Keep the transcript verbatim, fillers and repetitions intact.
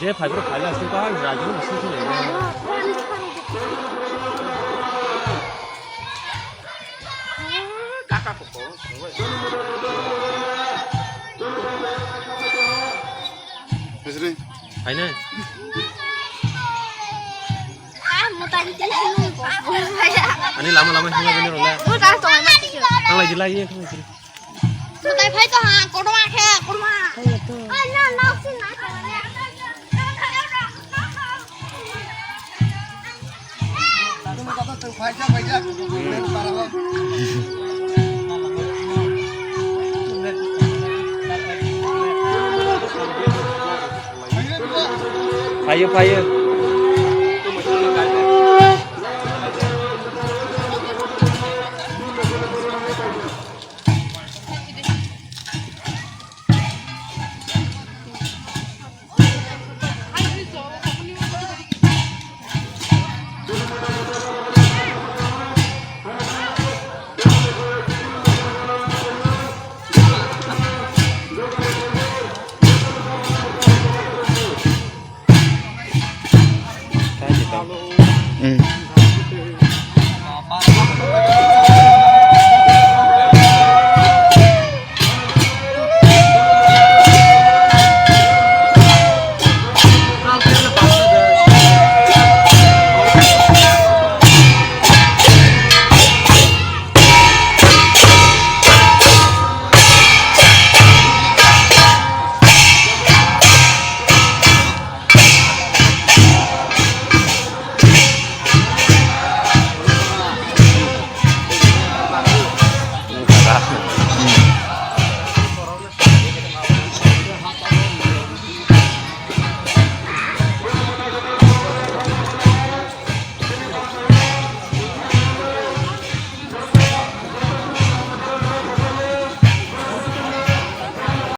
Phai bro, phai la, sing kaham, rajini sing sing le. Phai na. Ani lama lama hinga bini role. Tang lai jila ye, tang lai jila. Mutai phai to ha, kotorma khe, kotorma. Ai, na, na, sin na. Phaio, phaio.